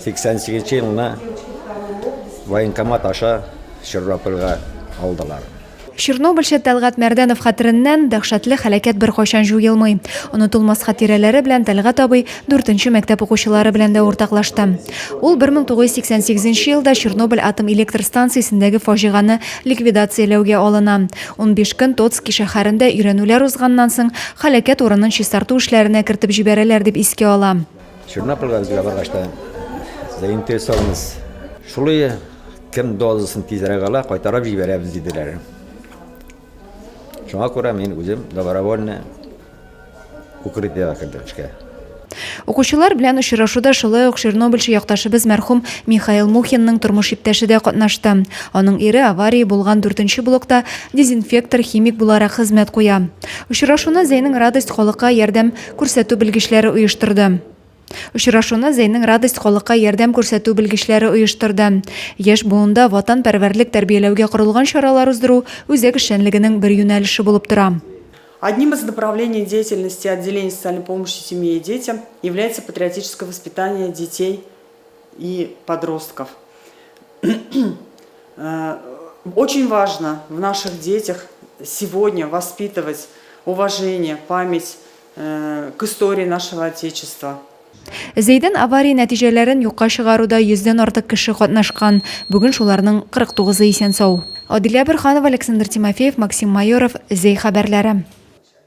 88 елны военкомат аша Чернобыльга алдылар. Чернобыльчы Тәлгать Мәрдәнов хәтереннән дәһшәтле һәлакәт беркайчан җуелмый. Онытылмас хатирәләре белән Тәлгать абый дүртенче мәктәп укучылары белән дә уртаклашты. Ул 1988 нче елда Чернобыль атом электр станциясендәге фаҗигане ликвидацияләүгә алына. 15 көн Тоцки шәһәрендә өйрәнүләр узганнан соң, һәлакәт урынын чистарту эшләренә кертеп җибәрәләр, дип искә ала. Чернобыльга безгә баргач та заинтересованность шулай. Кем дозасын тизрәк ала, кайтарып җибәрәбез, диделәр. Шуңа күрә мин үзем добровольно укрытиега кердем эшкә. Укучылар белән очрашуда шулай ук чернобыльчы якташыбыз мәрхүм Михаил Мухинның тормыш иптәше дә катнашты. Аның ире авария булган дүртенче блокта дезинфектор-химик буларак хезмәт куя. Очрашуны Зәйнең Радость халыкка ярдәм күрсәтү белгечләре оештырды. Очрашуны Зәйнең Радость халыкка ярдәм күрсәтү белгечләре оештырды. Яшь буында ватанпәрвәрлек тәрбияләүгә корылган чаралар уздыру үзәк эшчәнлегенең бер юнәлеше булып тора. Одним из направлений деятельности отделения социальной помощи семье и детям является патриотическое воспитание детей и подростков. Э, очень важно в наших детях сегодня воспитывать уважение, память э, к истории нашего Отечества. Зәйдән авария нәтиҗәләрен юкка чыгаруда йөздән артык кеше катнашкан. Бүген шуларның 49-ы исән-сау. Адилә Борһанова, Александр Тимофеев, Максим Майоров, Зәй хәбәрләре.